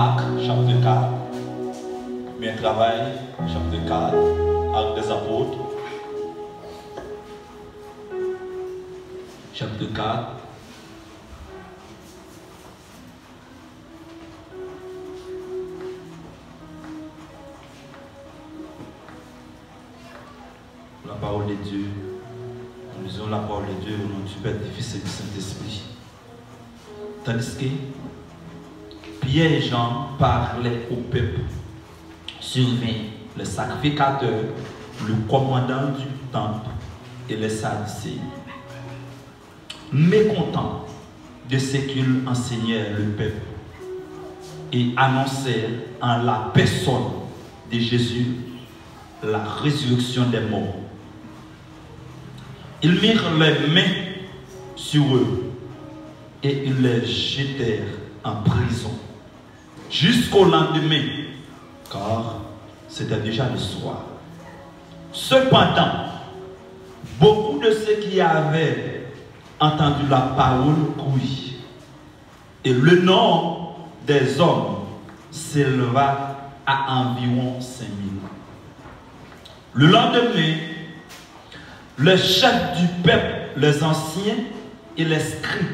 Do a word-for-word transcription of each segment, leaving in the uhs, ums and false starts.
Ak, chapit kat. Men travay, chapit kat. Ak dèzapot, chapit kat. La parole de Dieu. Nous lisons la parole de Dieu au nom du Père, du Fils et du Saint-Esprit. Tandis que Pierre et Jean parlaient au peuple, survinrent les sacrificateurs, le commandant du temple et les Sadducéens. Mécontents de ce qu'ils enseignaient le peuple, et annonçaient en la personne de Jésus la résurrection des morts. Ils mirent leurs mains sur eux et ils les jetèrent en prison jusqu'au lendemain, car c'était déjà le soir. Cependant, beaucoup de ceux qui avaient entendu la parole crurent, et le nombre des hommes s'éleva à environ cinq mille. Le lendemain, les chefs du peuple, les anciens et les scribes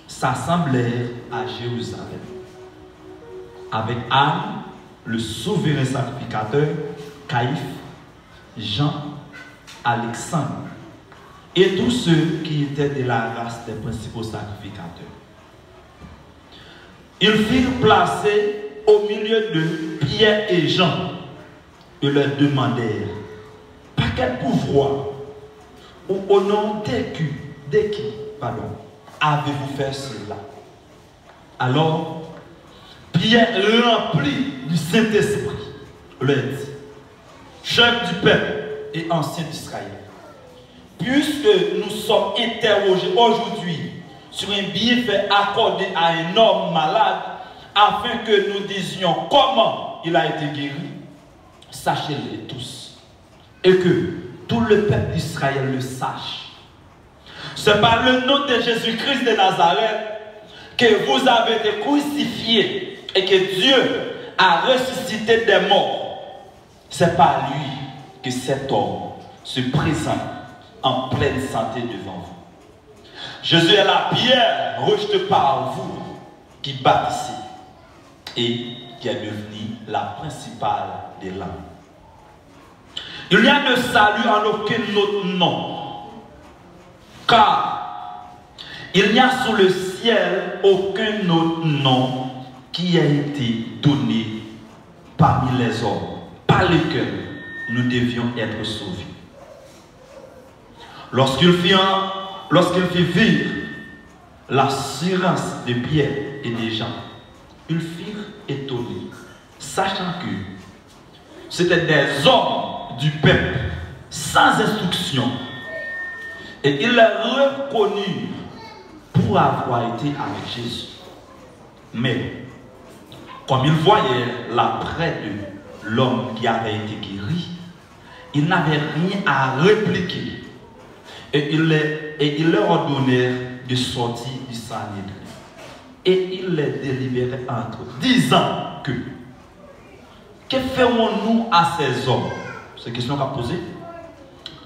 s'assemblèrent à Jérusalem, avec Anne, le souverain sacrificateur, Caïphe, Jean, Alexandre, et tous ceux qui étaient de la race des principaux sacrificateurs. Ils furent placés au milieu de Pierre et Jean et leur demandèrent: Par quel pouvoir ou au nom de qui, de qui, pardon, avez-vous fait cela? Alors, Pierre, rempli du Saint-Esprit, leur dit: Chefs du peuple et anciens d'Israël, puisque nous sommes interrogés aujourd'hui sur un bienfait accordé à un homme malade, afin que nous disions comment il a été guéri, sachez-le tous, et que tout le peuple d'Israël le sache. C'est par le nom de Jésus-Christ de Nazareth que vous avez été crucifié et que Dieu a ressuscité des morts. C'est par lui que cet homme se présente en pleine santé devant vous. Jésus est la pierre rejetée par vous qui bâtissez et qui est devenue la principale des lampes. Il n'y a de salut en aucun autre nom, car il n'y a sous le ciel aucun autre nom qui a été donné parmi les hommes par lequel nous devions être sauvés. Lorsqu'ils firent, lorsqu'ils firent virent l'assurance de Pierre et de Jean, ils furent étonnés, sachant que c'étaient des hommes du peuple, sans instruction, et ils les reconnurent pour avoir été avec Jésus. Mais, comme ils voyaient la plaie de l'homme qui avait été guéri, ils n'avaient rien à répliquer. Et ils les, et ils leur ordonnèrent de sortir du Sanhédrin. Et ils les délibéraient entre eux, disant que: Que ferons-nous à ces hommes? Se kesyon k ap poze.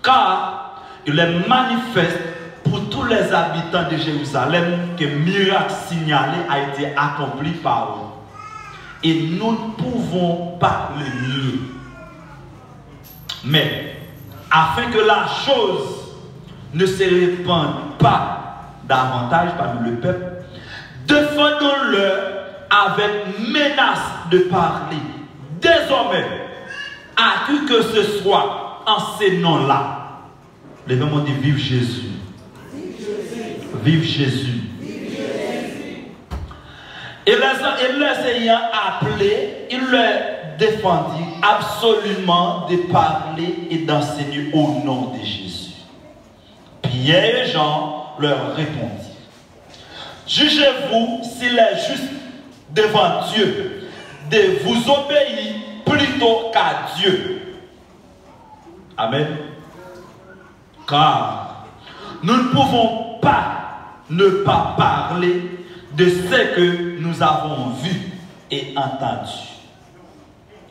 Car il est manifeste pour tous les habitants de Jérusalem que miracle signalé a été accompli par eux, et nous ne pouvons pas le nier. Mais, afin que la chose ne se répande pas davantage parmi le peuple, défendons-leur avec menace de parler désormais à qui que ce soit en ce nom-là. Leve men w, di: Viv Jezi. Viv Jezi. Et les, et les ayant appelés, il leur défendit absolument de parler et d'enseigner au nom de Jésus. Pierre et Jean leur répondirent: Jugez-vous s'il est juste devant Dieu de vous obéir plutôt qu'à Dieu. Amen. Car nous ne pouvons pas ne pas parler de ce que nous avons vu et entendus.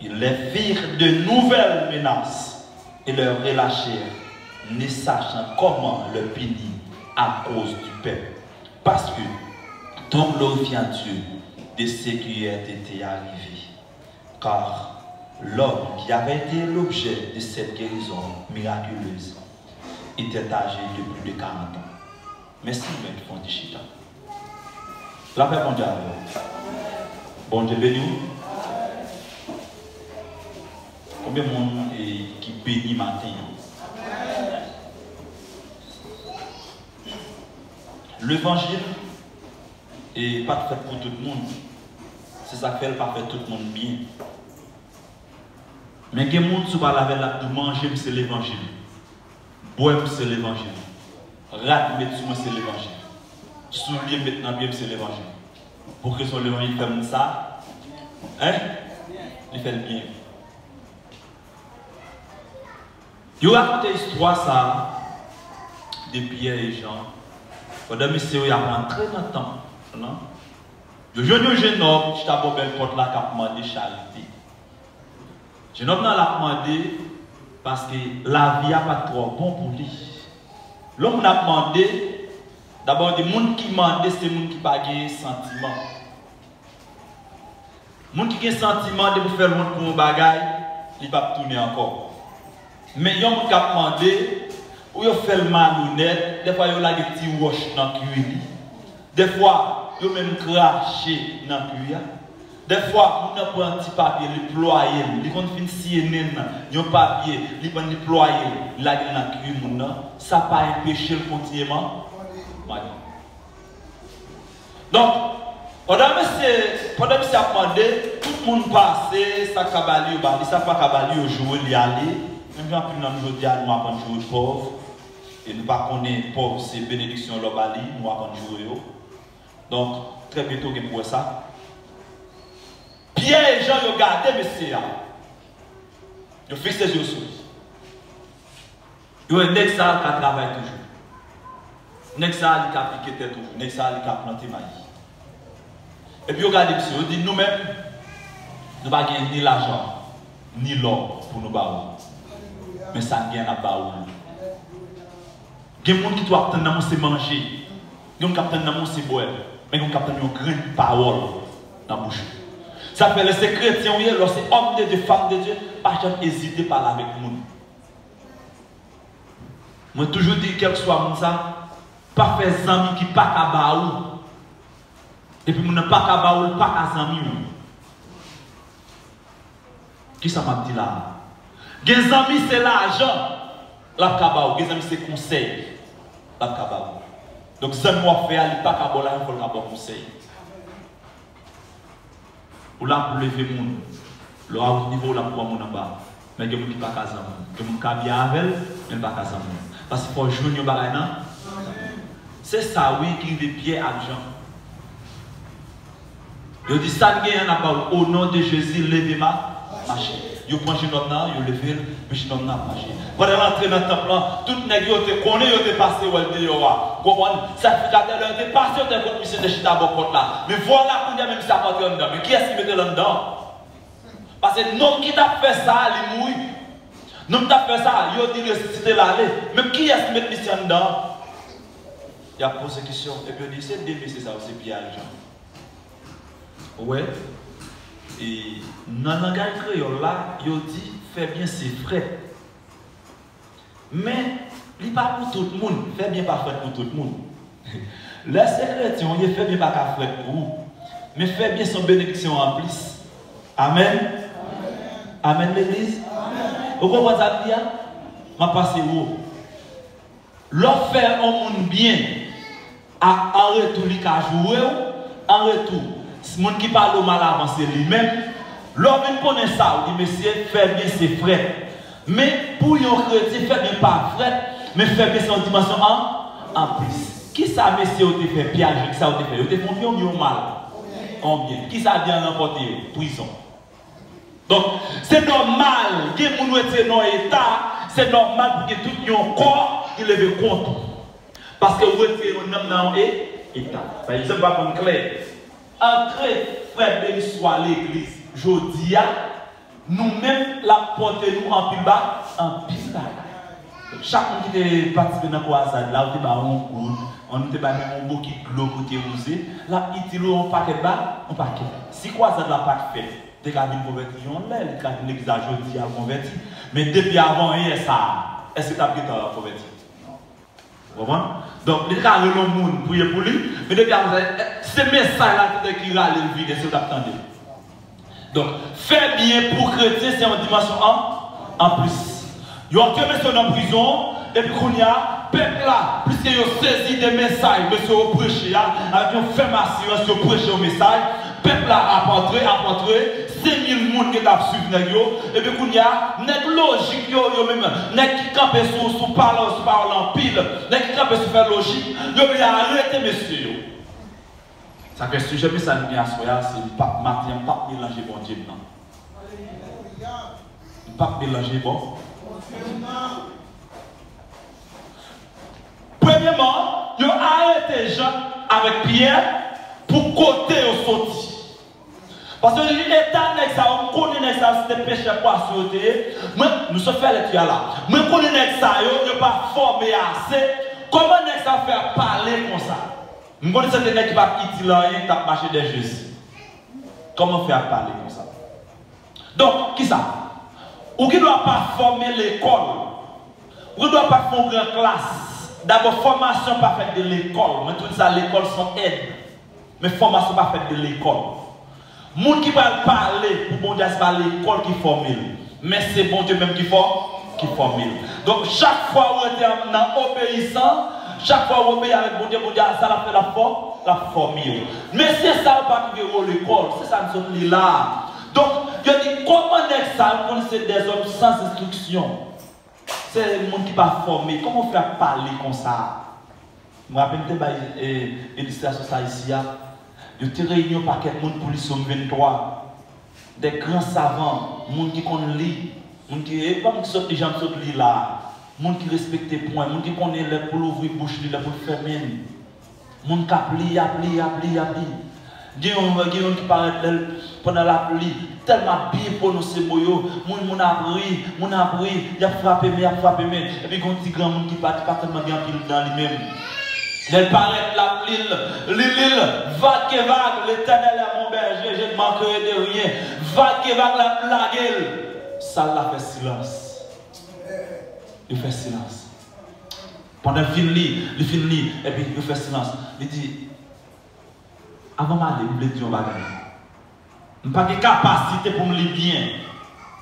Ils leur firent de nouvelles menaces et les relâchèrent, ne sachant comment les punir à cause du peuple. Parce que, tant glorifiant Dieu de ce qui leur était arrivé, car l'homme qui avait été l'objet de cette guérison miraculeuse était âgé de plus de quarante ans. Mèsi, mèt, fon ti chita. Lapè Bondye avè w. Bondye beni w. Konbyen moun e, ki beni maten an? Levanjil e pa t fèt pou tout moun. Se sa k fè l pa fè tout moun byen. Men gen moun, si w pale avè l, l ap di w, manje m se levanjil. Bwè m se levanjil. Rad m met sou mwen se levanjil. Soulye m met nan pye m se levanjil. Pou ke se yon levanjil fè moun sa, en? Li fè l byen. Yo rakonte istwa sa a de Pyè e Jan. Pandan mesye yo y ap antre nan tanp lan, yo jwenn yon jennonm chita bò bèl pòt la k ap mande charite. Jennonm nan l ap mande paske lavi a pa t twò bon pou li. Lè yon moun ap mande, dabò yo di moun ki mande se moun ki pa gen santiman. Moun ki gen santiman, depi w fè l wont pou yon bagay, li p ap tounen ankò. Men yon moun k ap mande, ou yo fè l malonèt, dèfwa yo lage ti wòch nan kwi li. Dèfwa, yo menm krache nan kwi a. Dèfwa, moun nan pran ti papye, li plwaye l, li konn fin siye nen nan yon papye, li pran li plwaye l, li lage l nan kwi moun nan. Sa pa enpeche l kontinye man-, mande. Donk, pandan mesye, pandan mesye ap mande, tout moun pase, sa k ka ba li, yo ba li, sa k pa ka ba li, yo joure li ale. Menm jan anpil nan nou jodi a, nou aprann joure pòv. E nou pa konnen pòv se benediksyon lè w ba li, nou aprann joure yo. Donk, trè byento, gen pou wè sa. Pyè e Jan, yo gade mesye a. Yo fikse je yo sou li. Yo wè nèg sa a ka travay toujou. Nèg sa a li ka pike tè toujou. Nèg sa a li ka plante mayi. Epi yo gade misye, yo di, nou menm, nou pa gen ni lajan, ni lò pou nou ba ou. Men sa n gen an n ap ba ou l. Gen moun ki tou ap tann nan moun se manje. Gen moun k ap tann nan moun se bwè. Men gen moun k ap tann yon grenn pawòl nan bouch ou. Sa fè lè se kretyen ou ye, lè w se òm de Dye, fanm de Dye, pa janm ezite pale avèk moun. Mwen toujou di, kèlkeswa moun sa, pa fè zanmi ki pa ka ba ou. Epi moun nan pa ka ba ou, li pa ka zanmi ou. Kisa m ap di la a? Gen zanmi se lajan l ap ka ba ou, gen zanmi se konsèy l ap ka ba ou. Donk zanmi w ap fè a, li pa ka ba w lajan, fò l ka ba w konsèy. Ou la pou leve moun. Lè w a wont nivo, ou la pou pran moun anba. Men gen moun ki pa ka zanmi w. Gen moun k ap byen avè l, men l pa ka zanmi w. Paske fò w jwenn yon bagay nan. Se sa wi ki rive Pyè ak Jan. Yo di, sa n genyen n ap ba ou, o non de Jezi, leve ma-, mache. Yo pran jennonm nan, yo leve l, men jennonm nan ap mache. Pandan l antre nan tanp lan, tout nèg yo te konnen, yo te pase wè l deyò a. Ou konprann? Sakrifikatè, lè yo te pase, yo te wè kot misye te chita bò pòt la. Men vwala kounye a, men misye ap antre anndan. Men kiyès ki mete l anndan? Paske nonm ki t ap fè sa a, li mouri. Nonm ki t ap fè sa a, yo di resisite l ale. Men kiyès ki met misye anndan? Y ap poze kesyon, epi yo di, se de mesye sa yo, se Pyè ak Jan. Ou wè? E nan langaj kreyòl la, yo di, fè byen se frèt. Men, li pa pou tout moun. Fè byen pa frèt pou tout moun. Lè se kretyen w ye, fè byen pa ka frèt pou ou. Men fè byen se yon benediksyon anplis. Amèn. Amèn, legliz. Ou konprann sa m di a? M ap pase wo. Lè w fè yon moun byen, a, an retou, li ka joure w. An retou, s-, moun ki pale w mal avan, se li menm. Lè w vin konnen sa, ou di, mesye, fè byen se frèt. Men, pou yon kretyen, fè byen pa frèt, men fè byen se yon dimansyon an, anplis. Kisa mesye yo te fè, Pyè ak Jan, kisa yo te fè? Yo te fè yon byen, yon mal? Yon byen. Kisa byen an ranpòte yo? Prizon. Donk, se nòmal, gen moun retire nan eta, se nòmal pou gen tout yon kò ki leve kont ou. Paske ou retire yon nanm nan yon e-, eta. Pa egzanp, pa konn klè. Antre, frè, beni swa legliz jodi a. Nou menm, l ap pote nou anpil ba, anpil bagay. Chak moun ki te patisipe nan kwazad la, ou te ba yon goud, an nou te ba menm yon bokit dlo pou te wouze, l ap itil ou yon pakèt ba, yon pakèt. Si kwazad la pa t fèt, te ka vin konvèti yon lè, li te ka vin legliz la jodi a konvèti. Men depi avan yè sa a, èske l t ap gentan konvèti? Ou konprann? Donk, li te ka rele yon moun, priye pou li, men depi avan sa, se mesaj la te ki rale l vini, èske l t ap tande? Donk, fè byen pou kretyen, se yon dimansyon an, anplis. Yo ap te mesye nan prizon, epi kounye a, pèp la, piske yo sezi de mesaj mesye yo preche a, avèk yon fèm asirans yo preche yon mesaj, pèp la ap antre, ap antre, senk mil moun gentan ap swiv nèg yo, epi kounye a, nèg lojik yo, yo menm, nèg ki kanpe sou, sou pawòl, sou pawòl anpil, nèg ki kanpe sou fè lojik, yo vle arete mesye yo. Sa fè sijè mesaj mwen gen aswè a, se m p ap, maten an, m p ap melanje Bondye m nan. M p ap melanje bon. Premyèman, yo arete Jan avèk Pyè pou kote yo soti. Paske yo di eta nèg sa yo, m konnen nèg sa yo se te pechè pwason yo te ye. Mwen, nou sot fè lèt a la. Mwen konnen nèg sa yo, yo pa fòme ase. Kòman nèg sa yo fè ap pale konsa? M konnen se te nèg ki pa t itil anyen, ki t ap mache dèyè Jezi. Kòman fè ap pale konsa? Donk, kisa? Ou gen dwa pa fòme lekòl. Ou gen dwa pa fè yon gran klas. Dabò, fòmasyon pa fèt de lekòl. Mwen toujou di sa, lekòl se yon èd. Men fòmasyon pa fèt de lekòl. Moun ki pral pale pou Bondye a, se pa lekòl ki fòme l. Men se Bondye menm ki fò, ki fòme l. Donk, chak fwa ou rete nan obeyisan, chak fwa ou obeyi avèk Bondye, Bondye a, sa l ap fè, l ap fò, l ap fòme w. Mesye sa yo pa t rive wo lekòl, se sa n sot li la a. Donk, yo di, kòman nèg sa yo konn se dèzòm sans enstriksyon? Se moun ki pa fòme, kòman w fè ap pale konsa? M raple m te bay, e, ilistrasyon sa isi a. Yo te reyini yon pakèt moun pou li Sòm venntwa. De gran savan, moun ki konn li, moun ki, e pa moun ki sot li jan m sot li la a. Moun ki respekte pwen, moun ki konnen lè pou l ouvri bouch li, lè pou l fèmen l. Moun k ap li, ap li, ap li, ap li. Gen yon, gen yon ki parèt lè l, pandan l ap li, tèlman ap byen pwononse mo yo, moun, moun ap ri, moun ap ri, y ap frape men, y ap frape men. Epi gen yon ti granmoun ki pa, ki pa tèlman gen anpil dan li menm. Lè l parèt, l ap li l, li, li l, vag ke vag, L'Éternel est mon berger, je ne manquerai de rien. Vag ke vag, l ap lage l. Sal la fè silans. Yo fè silans. Pandan l fin li, li fin li, epi yo fè silans. Li di, avan m ale, m vle di yon bagay. M pa gen kapasite pou m li byen.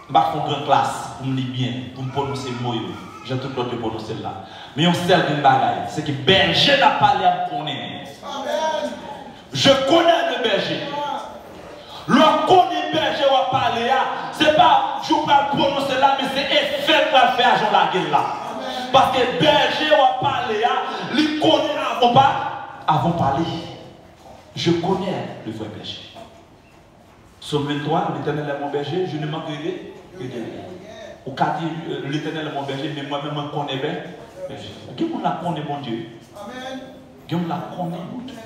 M pa t fè yon gran klas pou m li byen, pou m pwononse mo yo, jan tout lòt yo pwononse l la. Men yon sèl grenn bagay, se ke bèje n ap pale a, m konnen. Je connais le berger. Lè w konnen bèje w ap pale a, se pa jou w pral pwononse l la, men se efè l pral fè a jan w lage l la. Paske bèje w ap pale a, li konnen avan w pa, avan w pale. Je connais le vrai berger. Sòm venntwa, L'Éternel est mon berger, je ne manquerai de, de rien. Ou ka di, euh, L'Éternel est mon berger, men mwen menm, mwen konnen bè, bèje. Gen moun la konnen Bondye. Gen moun la konnen Bondye.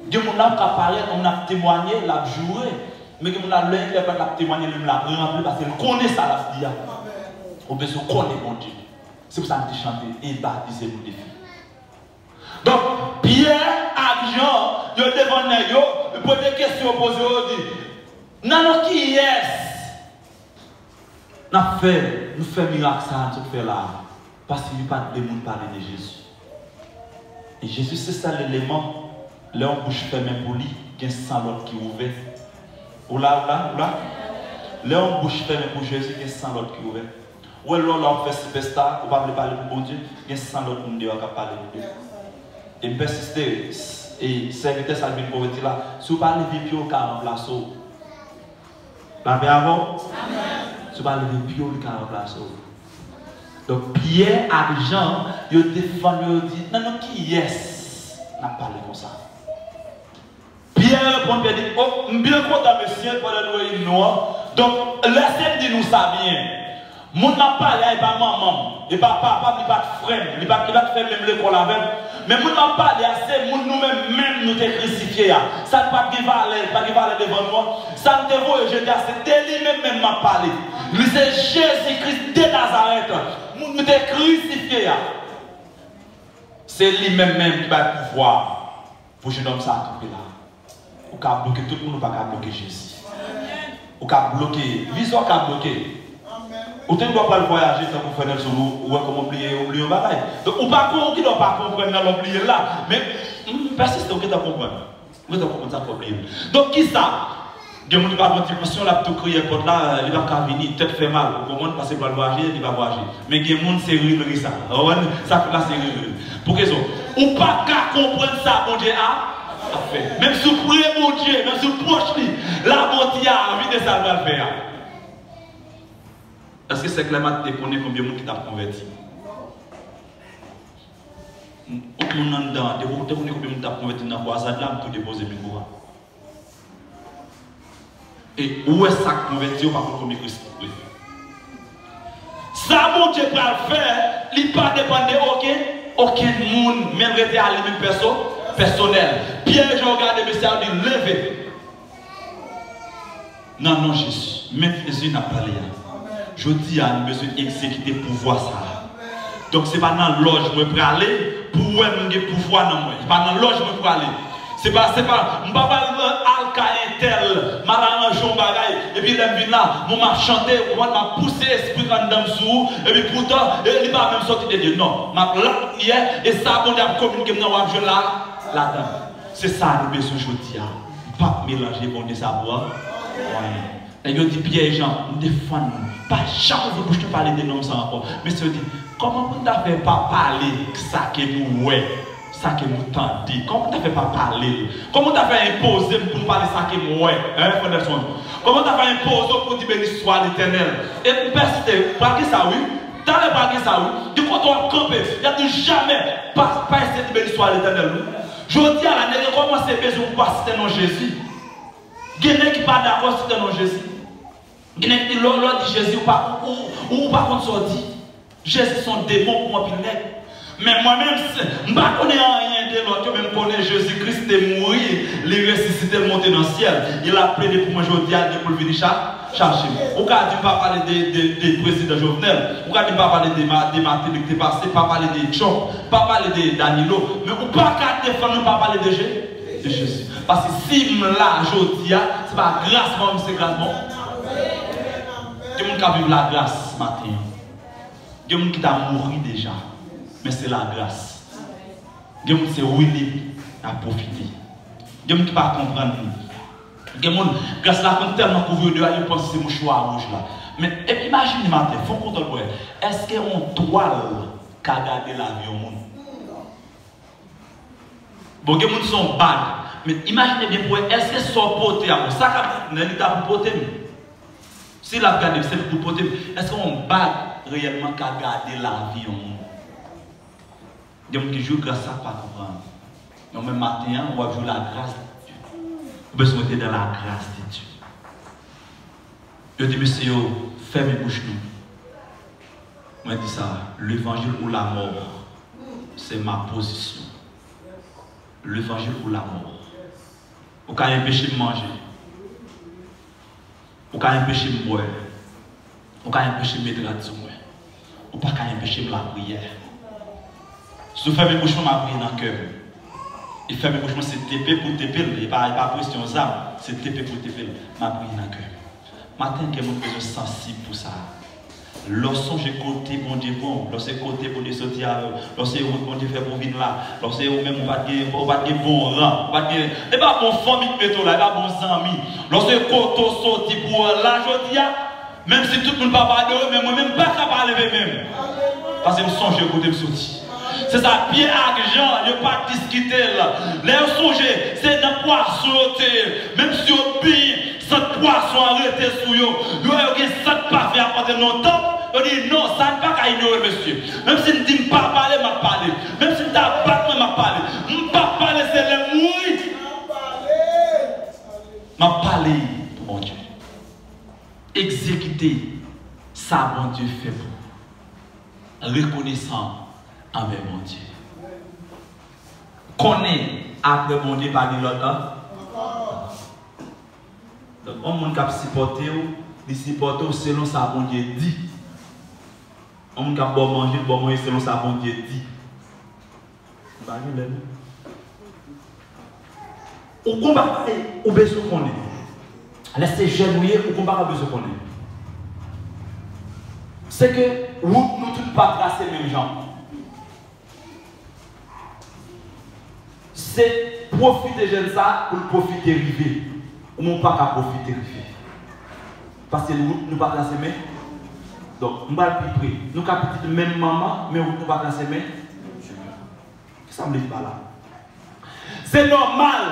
Gen moun la ka parèt, moun ap temwanye, l ap joure. Men gen moun la, lè li lè l ap temwanye, li menm l ap ranpli, paske l konnen sa l ap di a. Ou bezwen konnen Bondye. Se pou sa m te chante, e batize nou defi. Donk, Pyè ak Jan, yo devan nèg yo, yo poze kesyon, yo poze, yo di, nan non kiyès n ap fè, nou fè mirak sa a, n sot fè la a? Paske yo pa t vle moun pale de Jezi. E Jezi se sèl eleman, lè yon bouch fèmen pou li, gen san lòt ki ouvè. Ou la, ou la, ou la? Lè yon bouch fèmen pou Jezi, gen san lòt ki ouvè. Ou wè lè w la w ap fè sipèsta, ou pa vle pale pou Bondye, gen san lòt moun deyò k ap pale pou Bondye. E m pèsiste, e sèvitè sa l vin konvèti la, si w pa leve pye w, l ka ranplase w. Lapè avè w? Si w pa leve pye w, li ka ranplase w. Donk, Pyè ak Jan, yo defann yo, yo di, nan non kiyès n ap pale konsa? Pyè reponn, Pyè di, o, m byen kontan, mesye, pandan nou reyini nou an. Donk, lèse m di nou sa byen. Moun m ap pale a, e pa manman m, e pa papa m, li pa t frè m, li pa t, li pa t fè menm lekòl avè m. Men moun m ap pale a, se moun nou menm menm nou te krisifye a. Sa k pa t gen valè, pa t gen valè devan nou an, sa n te voye jete a, se de li menm menm m ap pale. Li se Jezi Kris de Nazarèt, moun nou te krisifye a. Se li menm menm ki bay pouvwa pou jennonm sa a kanpe la. Ou ka bloke tout moun, ou pa ka bloke Jezi. Ou ka bloke, visa w ka bloke. Ou te gen dwa pral vwayaje tankou frè Nelson, ou, ou wè kòman w bliye, ou bliye yon bagay. Donk, ou pa kon, ou gen dwa pa konprann nan lè w bliye l la. Men, m pèsiste, ou gentan konprann. Ou gentan konprann sa fè w bliye l. Donk, kisa? Gen moun ki pa pran dimansyon, l ap tou kriye pòt la, li p ap ka vini, tèt fè mal. Ou konprann? Paske l pral vwayaje, li pa vwayaje. Men gen moun, se ri l ri sa. Ou konprann? Sa k fèt la, se ri l ri. Pou rezon, ou pa ka konprann sa Bondye a, ap fè. Menm si w pre Bondye, menm si w pwòch li, la Bondye a vide sa l pral fè a. Èske sè Clémat te konnen konbyen moun ki t ap konvèti? Tout moun anndan an, te, te konnen konbyen moun t ap konvèti nan kwazad la, m tou depoze mikwo a. E ou wè sa k konvèti yo pa konn konbyen Kris vre. Sa Bondye pral fè, li pa depann de okenn, okenn moun, men l rete a li menm pèso, pèsonèl. Pyè e Jan yo gade mesye a, yo di, leve. Nan non Jezi, men Jezi n ap pale a. Jodi a, nou bezwen egzekite pouvwa sa a. Donk, se pa nan lòj mwen prale pou w wè m gen pouvwa nan mwen. Se pa nan lòj mwen prale. Se pa, se pa, m pa pral al kay entèl, m al aranje yon bagay, epi lè m vin la, bon, m ap chante, ou konprann, m ap pouse espri anndan m sou ou, epi poutan, e li pa menm soti de Dye. Non, m ap lapriyè, e sa Bondye ap kominike m nan, w ap jwenn la, ladan l. Se sa nou bezwen jodi a. M p ap melanje Bondye sa pou anyen. Nèg yo di Pyè e Jan, m defann nou. Pa janm ouvri bouch nou pale de nonm sa ankò. Mesye yo di, kòman pou n ta fè pa pale sa ke nou wè, sa ke nou tande? Kòman pou n ta fè pa pale l? Kòman w ta fè enpoze m pou m pale sa ke m wè? Hein, frè Nelson? Kòman w ta fè enpoze w pou w di beni swa Letènèl? E m pèsiste, pral gen sa wi. Talè pral gen sa wi. Gen kote w ap kanpe, y ap di w jamè, pa, pa eseye di beni swa Letènèl wi. Jodi a la, nèg yo kòmanse bezwen w pa site non Jezi. Gen nèg ki pa dakò site non Jezi. Gen nèg ki lè w, lè w di Jezi, ou pa, ou, ou, ou pa konn sa w di. Jezi se yon demon pou anpil nèg. Men mwen menm, se, m pa konnen anyen de lòt yo, men m konnen Jezi Kris te mouri, li resisite, l monte nan syèl. E l ap plede pou mwen jodi a, li gen pou l vini cha-, chache m. Ou ka di m pa pale de, de, de prezidan Jovenel, ou ka di m pa pale de Ma-, de Martelly ki te pase, pa pale de Trump, pa pale de Danilo, men ou pa ka defann mwen pa pale de Je-, de Jezi. Paske si m la jodi a, se pa gras mwen, se gras mwen. Gen moun k ap viv lagras maten an. Gen moun ki ta mouri deja, men se lagras. Gen moun se wi li ap pwofite. Gen moun ki pa konprann li. Gen moun, gras la konn tèlman kouvri yo deyò, yo panse se mouchwa wouj la. Men, e, imajine maten, fè yon kontwòl pou wè. Èske yon twal ka gade lavi yon moun? Bon, gen moun se yon bag. Men imajine byen pou wè, èske sa w pote a, bon, sa k ap lè li ta pou pote m. Si l ap gade m, se pou pote m. Èske yon bag reyèlman ka gade lavi yon moun? Gen moun ki jwi gras sa pa konprann. Men mwen maten an, w ap jwi lagras de Dye. Ou bezwen rete dans la grâce de Dieu. Yo di mesye yo, fèmen bouch nou. Mwen di sa, levanjil ou lamò, se ma pozisyon. Levanjil ou lamò. Ou ka enpeche m manje. Ou ka enpeche m bwè. Ou ka enpeche m met rad sou mwen. Ou pa ka enpeche m lapriyè. Si w fèmen bouch mwen, m a priye nan kè m. E fèmen bouch mwen, se tepe pou tepe l. E pa, e pa presyon zam. Se tepe pou tepe l. M a priye nan kè m. Maten, gen moun bezwen sansib pou sa. Lè w sonje kote Bondye pran w, lè w se kote Bondye soti avè w, lè w se wout Bondye fè pou w vin la, lè w se ou menm ou pa t gen, ou pa t gen bon ran, ou pa t gen, e pa bon fanmi k mete w la, e pa bon zanmi. Lè w se kote w soti pou w la jodi a, menm si tout moun pa pale w, men mwen menm m pa ka pa leve men m. Paske m sonje kote m soti. Se sa, Pyè ak Jan, yo pa t diskite l. Lè yo sonje, se nan pwason yo te ye. Menm si yo benyen, sant pwason an rete sou yo. Yo wè yo gen sant pafen ap antre nan tanp. Yo di, non, sa n pa ka inyore, mesye. Menm si n di m pa pale, m ap pale. Menm si n ta bat mwen, m ap pale. M p ap pale, se lè m mouri. M ap pale pou Bondye. Egzekite sa Bondye fè pou ou. Rekonesan anvè Bondye. konnen apre Bondye pa gen lòt an. Donk, yon moun k ap sipòte w, li sipòte w selon sa Bondye di. Yon moun k ap ba w manje, li ba w manje selon sa Bondye di. M pa gen lè, non. Ou gon bagay ou bezwen konnen. Lè se jèn ou ye, ou gon bagay ou bezwen konnen. Se ke wout nou tout pa trase menm jan. Se pwofite jèn sa pou l pwofite rive. Ou menm ou pa ka pwofite rive. Paske wout nou pa trase menm. Donk, m pral pi pre. Nou ka pitit menm manman, men wout nou pa trase menm. Kisa m vle di pa la? Se nòmal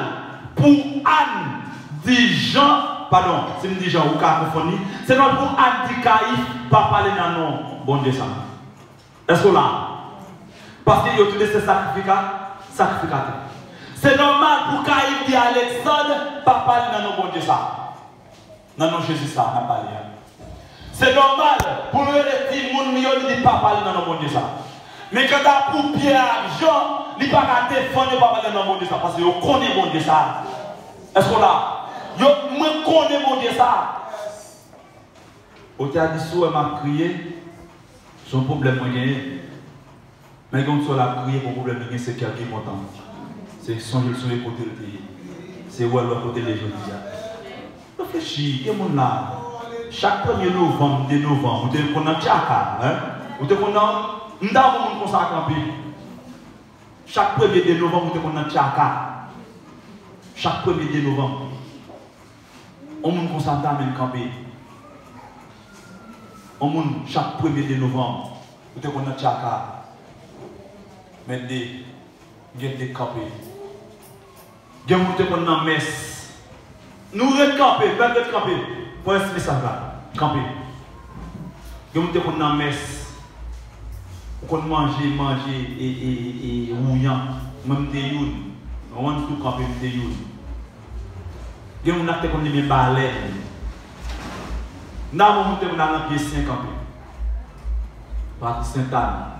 pou Ann di Jan, padon, si m di Jan, ou ka konfonn li. Se nòmal pou Ann di Kayif, pa pale nan non Bondye sa. Èske w la? Paske yo tou de se sakrifika, sakrifikatè. Se nòmal pou Kayif di Alèksann, pa pale nan non Bondye sa. Nan non Jezi sa a n ap pale a. Se nòmal pou l rele timoun li yo, li di pa pale nan non Bondye sa. Men kanta pou Pyè ak Jan, li pa ka defann yo pa pale nan non Bondye sa, paske yo konnen Bondye sa. Èske w la? Yo, mwen konnen Bondye sa. Otè a di, si w wè m ap kriye, se yon pwoblèm mwen genyen. Men gen yon sèl ap kriye pou pwoblèm li gen, se kè l ki kontan. Se sonje l sonje kote l te ye. Se wè l wè kote l ye jodi a. Reflechi, gen moun la, chak premye novanm, de novanm, ou te konn nan tchaka, en? Ou te konn nan, m ta wè moun konsa kanpe. Chak premye de novanm, ou te konn nan tchaka. Chak premye de novanm. On moun konsa ta men kanpe. On moun chak premye de novanm, ou te konn nan tchaka. Men de, gen de kanpe. Gen moun te konn nan mès. Nou ret kanpe, pèp ret kanpe. Pran mesaj la. Kanpe. Gen moun te konn nan mès. Ou konn manje, manje e, e, e wouyan. Mwen m te youn. Mwen menm tou kanpe m te youn. Gen moun ak te konn limen balèn. Nan moun te konn al nan pye sen kanpe. Pati Sentàn.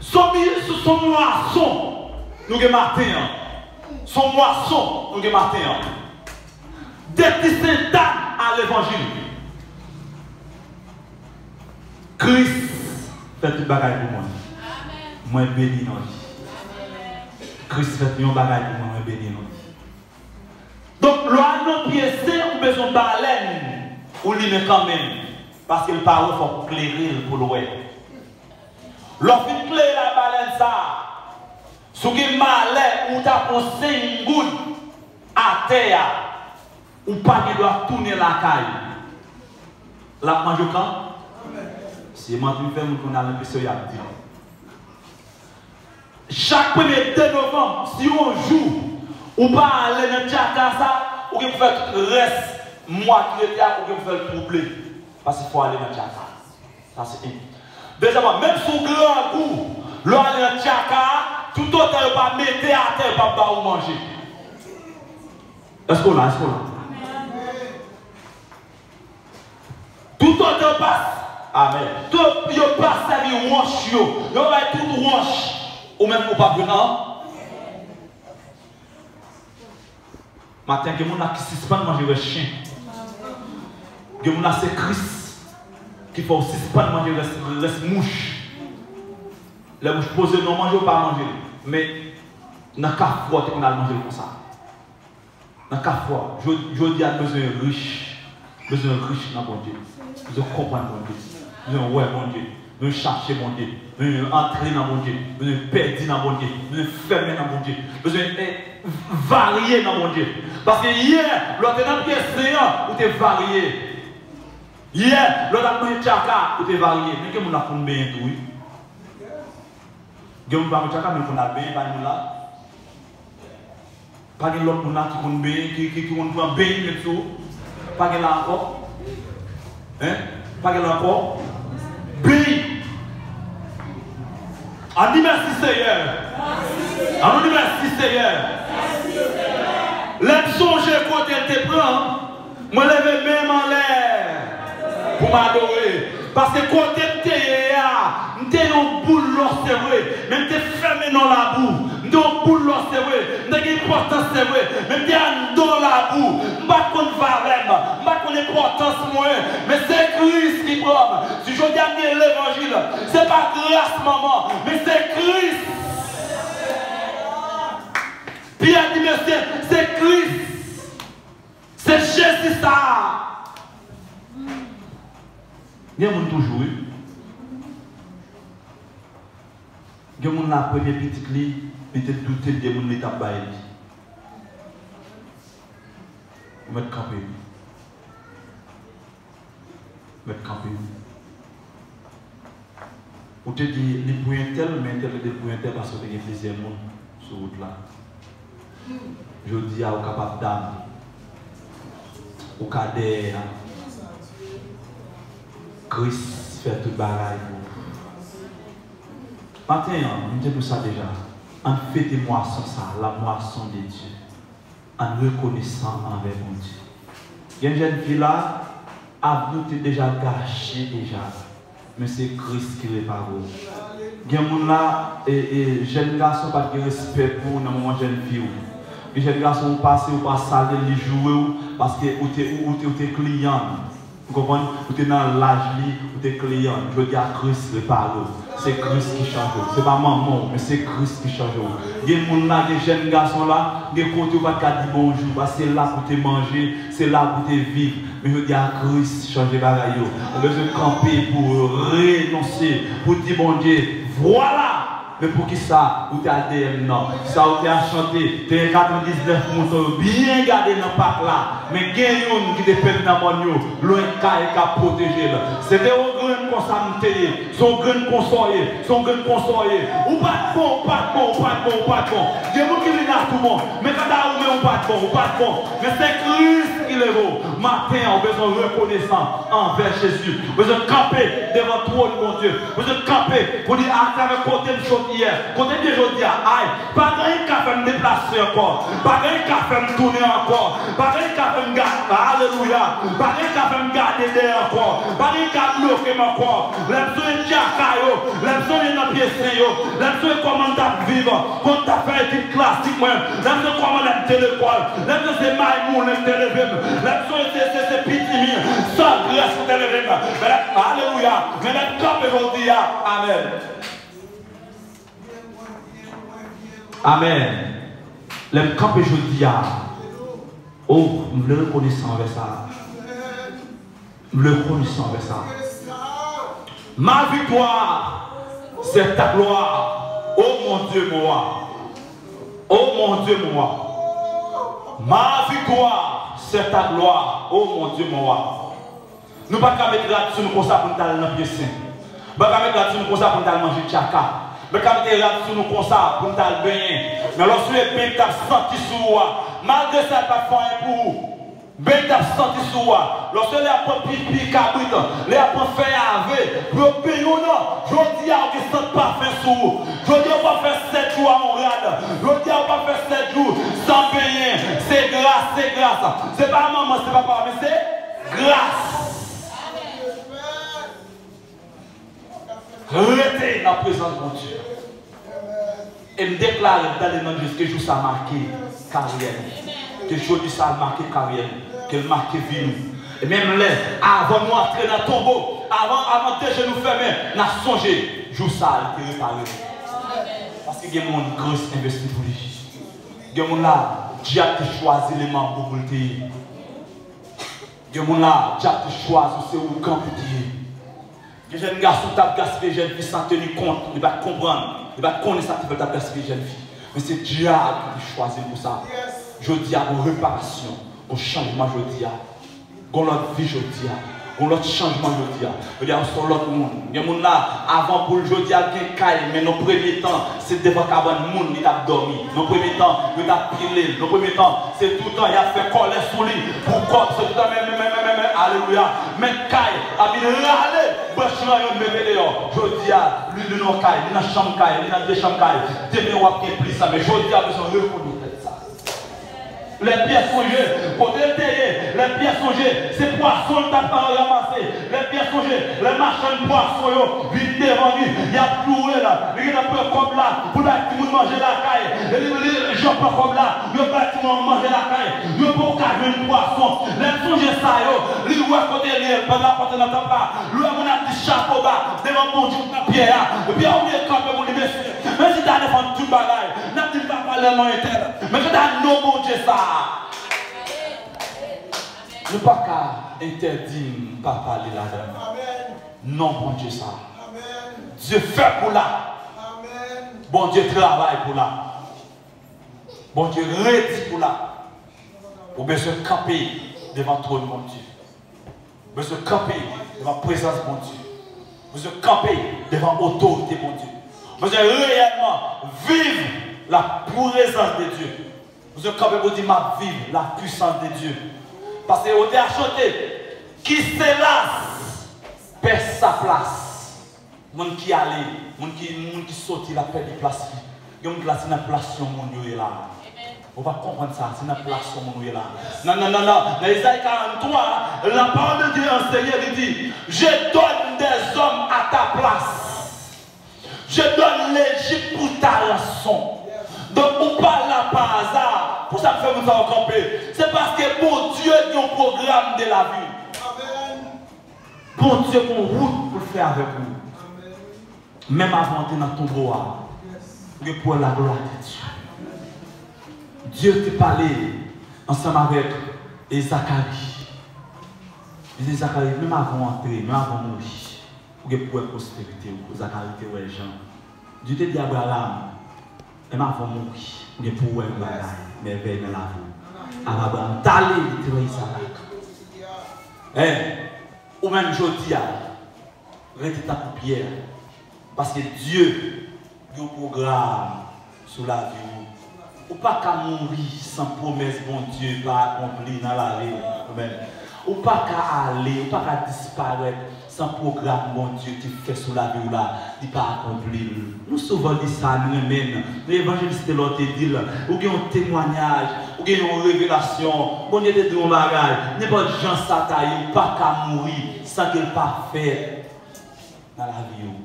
Son mi-, son mwason nou gen maten an. Son mwason nou gen maten an. Depi Sentàn a levanjil. Kris fè tout bagay pou mwen. Mwen beni nan li. Kris fè yon bagay pou mwen, mwen beni nan li. Donk, lè w al nan pye sen, ou bezwen balèn, ou limen kanmenm. Paske l pa wè, fòk ou klere l pou l wè. Lè w fin klere l ak balèn sa a, si w gen malè, ou ta pran senk goud atè a, ou pa gen dwa tounen lakay ou. L ap manje w kan? Se manti m fè moun konn al nan pye sen y ap di. Chak premye de novanm, si yon jou ou pa ale nan tchaka sa, ou gen pou fè tout rès mwa ki rete a, ou gen pou fè l twouble. Paske fò w ale nan tchaka. Sa se en. Dezyèmman, menm si w grangou, lè w ale nan tchaka a, toutotan yo pa mete atè, yo p ap ba ou manje. Èske w la? Èske w la? Toutotan yo pa, amèn. Tout, yo pa sèvi wòch yo. Yo bay tout wòch. Ou menm ou p ap jwenn an. Maten, gen moun la ki sispann manje rès chen. Gen moun la se Kris ki fè w sispann manje rès, rès mouch. Lè mouch poze nan w manje, w pa manje l. Men nan kafou a, w te konn al manje l konsa. Nan kafou a, jodi, jodi a, nou bezwen rich. Bezwen rich nan Bondye. Bezwen konprann Bondye. Bezwen wè Bondye. Bezwen chache Bondye. Bezwen antre nan Bondye. Bezwen pèdi nan Bondye. Bezwen fèmen nan Bondye. Bezwen, eh, varye nan Bondye. Paske yè, lè w te nan pye sen an, ou te varye. Yè, lè w t ap manje tchaka, ou te varye. Men gen moun la konn benyen tou, wi. Gen moun pa konn tchaka, men konn al benyen, pa gen moun la. Pa gen lòt moun la ki konn benyen, ki, ki, ki konn pran benyen met sou. Pa gen la ankò. Hein? Pa gen la ankò. Benyen. Ann di mèsi, Seyè. Ann nou di mèsi, Seyè. Lè m sonje kote l te pran, mwen leve men m anlè pou m adore. Paske kote m te ye a, m M te yon boul lò, se vre, men m te fèmen nan labou. M te yon boul lò, se vre, m te gen enpòtans, se vre, men m te anndan labou. M pa t konn valè m, m pa t konn enpòtans mwen, men se Kris ki pran m. Si jodi a m gen levanjil, se pa gras manman, men se Kris. Pyè di, mesye, se Kris. Se Jezi sa a. Gen moun toujou, wi. Gen moun la, premye pitit li, li te doute de moun li t ap bay li. Ou mèt kanpe, wi. Mèt kanpe, wi. Ou te di li pou entèl, men entèl te di l pou entèl paske w te gen plizyè moun sou wout la. Jodi a, ou kapab dam. Ou ka dèyè a. Kris fè tout bagay pou ou. Maten an, m te di w sa deja. Ann fete mwason sa, la moisson de Dieu. Ann rekonesan anvè Bondye. Gen jèn fi la, avni w te deja gache deja. Men se Kris ki repare w. Gen moun la, e, e, jèn gason pa t gen respè pou ou nan moman jèn fi w. Gen jèn gason ou pase, ou pa salye l, li joure w, paske ou te, ou, ou te, ou te kliyan l. Ou konprann? Ou te nan laj li, ou te kliyan l. Jodi a, Kris repare w. Se Kris ki chanje w. Se pa manman w, men se Kris ki chanje w. Gen moun la, gen jèn gason la, gen kote ou pa t ka di bonjou, paske se la pou te manje, se la pou te viv. Men jodi a, Kris chanje bagay yo. Ou bezwen kanpe pou renonse, pou di Bondye, vwala! Men poukisa ou te al dèyè m nan? Sa ou te al chante, te gen katrevendiznèf mouton yo byen gade nan pak la, men gen youn ki te pèdi nan mòn yo, lwen kay k ap pwoteje l. Se te yon grenn konsa m te ye, se yon grenn konsa w ye, se yon grenn konsa w ye. Ou pa t bon, ou pa t bon, ou pa t bon, ou pa t bon. Gen moun ki vin la tou bon, men kanta ou menm ou pa t bon, ou pa t bon. Men se Kris ki leve w. Maten an, ou bezwen rekonesan anvè Jezi. Ou bezwen kanpe devan twòn Bondye. Ou bezwen kanpe pou di, atravè kote m sot yè, kote m ye jodi a, ay, pa gen anyen k ka fè m deplase ankò. Pa gen anyen k ka fè m tounen ankò. Pa gen anyen k ka fè m gade, alelouya. Pa gen anyen k ka fè m gade dèyè ankò. Pa gen anyen k ka bloke m ankò. Lè m sonje tchaka yo, lè m sonje nan pye sen yo, lè m sonje kòman m t ap viv, kòman m t ap fè etid klasik mwen, lè m sonje kòman lè m te lekòl, lè m sonje se may moulen m te leve m, lè m sonje se, se, se pitimi, san grès m te leve m. Men lè, alelouya, men lè m kanpe jodi a, amèn. Amèn. Lè m kanpe jodi a, oh, m vle rekonesan anvè sa. M vle rekonesan anvè sa. Ma victoire, c'est ta gloire, ô mon Dieu, mon roi. Ô mon Dieu, mon roi. Ma victoire, c'est ta gloire, ô mon Dieu, mon roi. Nou pa t ka met rad sou nou konsa pou n t al nan pye sen. Nou pa t ka met rad sou nou konsa pou n t al manje tchaka. Nou pa t ka met rad sou nou konsa pou n t al benyen. Men lòske w benyen, t ap santi sou ou a. Malgre sa, l pa t fè anyen pou ou. Benyen t ap santi sou ou a. Lòske lè y ap pran pipi kabrit, lè y ap pran fèy ave, pou yo benyen w nan, jodi a, ou gen sant pafen sou ou. Jodi a, ou p ap fè sèt jou a yon rad. Jodi a, ou p ap fè sèt jou san benyen. Se gras, se gras. Se pa manman, se papa, men se gras. Rete nan prezans Bondye. E m deklare, m tande nan Jezi, ke jou sa make karyè nou. Ke jodi sa make karyè nou. Ke l make vi nou. E menm lè, avan nou antre nan tonbo, avan, avan de je nou fèmen, n a sonje jou sa a, li te repare nou. Paske gen moun, gras envesti pou li. Gen moun la, dyab te chwazi li manbo pou l te ye. Gen moun la, dyab te chwazi w, se ougan pou te ye. Gen jèn gason t ap gaspiye jèn fi san teni kont, li pa t konprann, li pa t konnen sa k te fè l t ap gaspiye jèn fi. Men se dyab ki te chwazi l pou sa. Jodi a, gon reparasyon, gon chanjman jodi a. Gon lòt vi jodi a. Gon lòt chanjman jodi a. Jodi a, ou se yon lòt moun. Gen moun la, avan pou l jodi a gen kay, men nan premye tan, se devan kabann moun li t ap dòmi. Nan premye tan, yo t ap pile l. Nan premye tan, se toutan y ap fè kòlè sou li pou kòb. Se toutan, men, men, men, men, men, men, alelouya. Men kay ap vin rale branch lan, yo mete deyò. Jodi a, li, li nan kay, li nan chanm kay, li nan de chanm kay. Demen w ap gen plis sa, men jodi a, bezwen rekonèt sa. Lè Pyè sonje kote l te ye, lè Pyè sonje se pwason l t ap ranmase, lè Pyè sonje lè machann pwason yo vin devan li, y ap loure l, li gentan pran kòb la pou l bay timoun manje lakay, li, li, li jan pran kòb la, yo bay timoun manje lakay, yo poko ka jwenn pwason. Lè l sonje sa yo, li wè kote l ye, pandan l ap antre nan tanp la, li wè moun ap di chapo ba devan Bondye nan Pyè a, Pyè oblije kanpe pou di mesye, men si ta defann tout bagay, n ap di m pa pale nan non entèl. Men gade non Bondye sa a. Nou pa ka entèdi m pa pale ladan l. Non Bondye sa a. Dye fè pou la. Bondye travay pou la. Bondye redi pou la. Ou bezwen kanpe devan twòn Bondye. Bezwen kanpe devan prezans Bondye. Bezwen kanpe devan otorite Bondye. Bezwen reyèlman viv la prezans de Dye. Bezwen kanpe pou di, "M ap viv la puissance de Dieu." Paske yo te a chante, "Qui s'élasse perd sa place." Moun ki ale, moun ki, moun ki soti, l ap pèdi plas li. Gen moun ki la, se nan plas yon moun yo ye la. Ou pa konprann sa, se nan plas yon moun ou ye la. Non, non, non, non. Nan Ezayi karanntwa, la parole de Dieu enseigne, li di, "Je donne des hommes à ta place. Je donne l'Égypte pour ta rançon." Donk, ou pa la pa aza. Pou sa m fè moun sa yo kanpe, se paske Bondye gen yon pwogram de lavi. Bondye gen yon wout pou l fè avèk ou. Menm avan w antre nan tonbo a, ou gen pou wè laglwa de Dye. Dye te pale ansanm avèk, e, Zakari. Li di Zakari, menm avan w antre, menm avan w mouri, ou gen pou wè posterite w. Zakari te wè jan. Dye te di Abraram, menm avan w mouri, ou gen pou wè yon bagay, mèvèy nan lavi w. Abraram t ale, li te wè Izarak. Hein? Ou menm jodi a, rete tankou Pyè. Paske Dye gen yon pwogram sou lavi w. Ou pa ka mouri san pwomès Bondye pa akonpli nan lavi w. Amèn. Ou pa ka ale, ou pa ka disparèt san pwogram Bondye te fè sou lavi w la, li pa akonpli l. Nou souvan di sa, nou renmen l. Men evanjelis Telor te di l, ou gen yon temwayaj, ou gen yon revelasyon, Bondye te di w yon bagay, nenpòt jan sa ta ye, ou pa ka mouri san ke l pa fèt nan lavi w.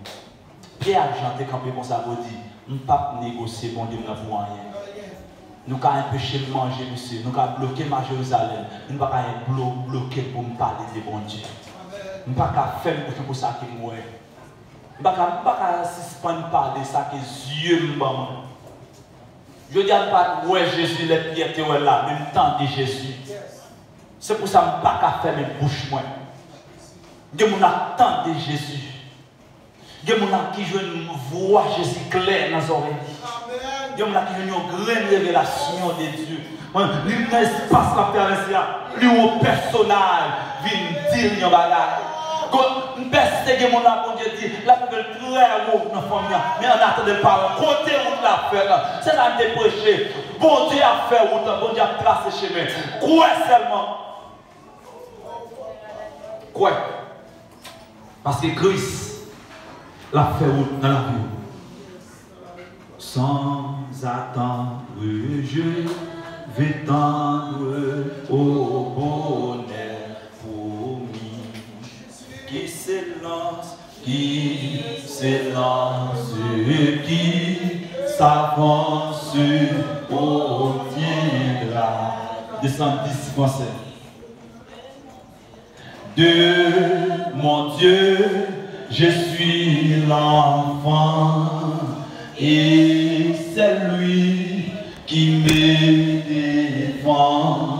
Pyè ak Jan te kanpe konsa pou di, "M p ap negosye Bondye m nan pou anyen." Nou ka anpeche m manje, mesye, nou ka bloke m a Jerizalèm, men nou pa ka blo-, bloke m pou m pale de Bondye. M pa ka fèmen bouch mwen pou sa ke m wè. M pa ka, m pa ka sispann pale sa ke zye m ban mwen. Jodi a, m pa t wè Jezi lè Pyè te wè l la, men m tande Jezi. Se pou sa m pa ka fèmen bouch mwen. Gen moun ap tande Jezi. Gen moun ap ki jwenn vwa Jezi klè nan zòrèy li. Gen moun ap ki jwenn yon grenn revelasyon de Dye. Mwen, li nan espas l ap travèse a, li wè yon pèsonaj vin di l yon bagay. Kon, m pèsiste gen moun la, Bondye di, l ap leve l trè wo nan fanmi an. Men annatandan, l pa wè kote wout la ap fèt. Se sa m te preche. Bondye ap fè wout lan, Bondye ap trase chemen. Kwè sèlman. Kwè. Paske Kris, l ap fè wout nan lavi w. Sans attendre, je vais tendre au bonheur promis. Qui s'élance, qui s'élance, qui s'avance obtiendra. Deux cent dix français. De mon Dieu, je suis l'enfant, et c'est lui qui me défend.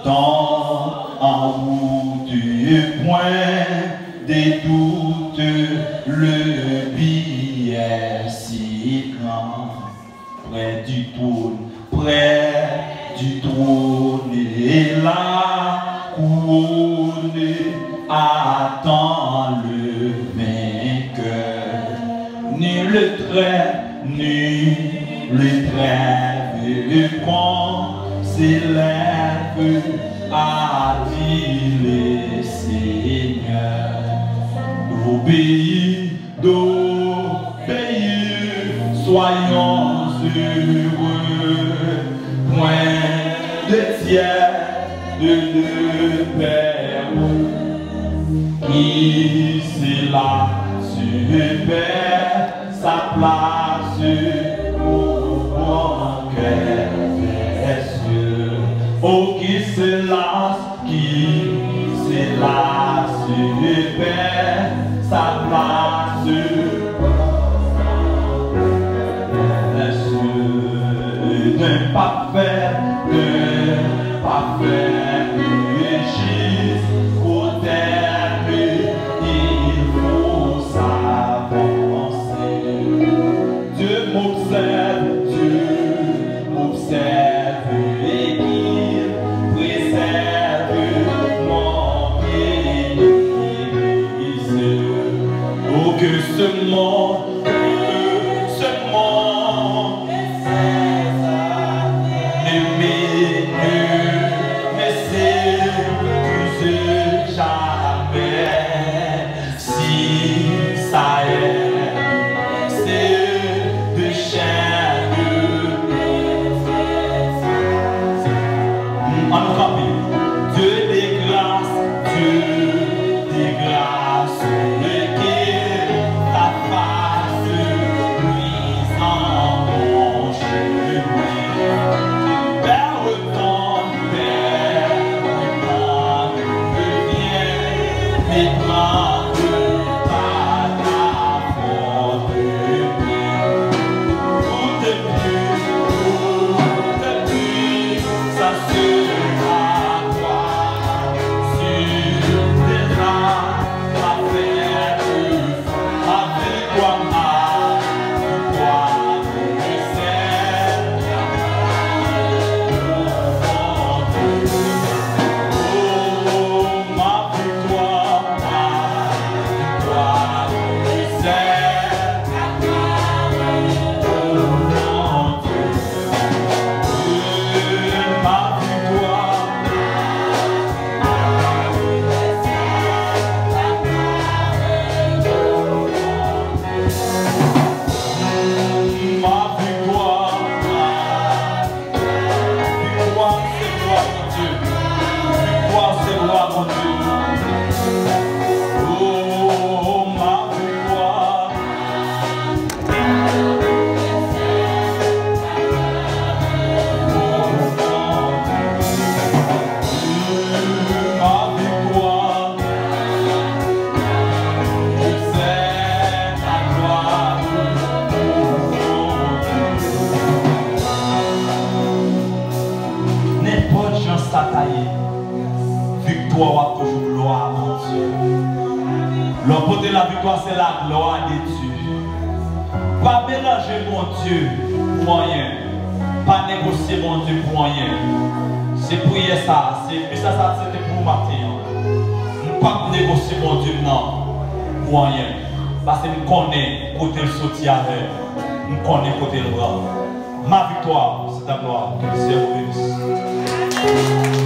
Dans en route, point de doute, le billet si grand. Près du trône, près du trône, et la couronne attend le vainqueur. Nul trait, nul épreuve qu'on s'élève à dire le Seigneur. Obéis d'obéir, soyons heureux. Point Fier de le Père qui se la super sa plas pou pran kè fè sye. O ki se la, ki se la super sa plas pou pran kè fè sye. D'un parfait, d'un parfait, jusqu'au terme, il faut s'avancer. Dieu m'observe, Dieu m'observe et qu'il préserve mon bien-aimé. Oh, que ce monde, que ce monde ne m'é-, ne m'épuise jamais. Si sa è, se de chè de. Ann kanpe. Dieu de grâce, Dieu de grâce, que ta face luise en mon chemin. Vers le temps, vers le temps, je viens et prends le pas. Ma viktwa, ma viktwa, se ta glwa, o Bondye. Ma viktwa, ma viktwa, viktwa se glwa Bondye. Viktwa se glwa Bondye. Oh, ma viktwa. Oh, Bondye. Ma viktwa. Je sais ta gloire. Oh, Bondye. Nenpòt jan sa ta ye, viktwa w ap toujou glwa a Bondye. Lè w pote laviktwa, se la gloire de Dieu. Pa melanje Bondye pou anyen. Pa negosye Bondye pou anyen. Se priyè sa, se mesaj sa, se te pou maten an. M p ap negosye Bondye m nan pou anyen. Paske m konnen kote l soti avè m. M konnen kote l pran m. Ma victoire, c'est ta gloire. Que le Seigneur vous bénisse.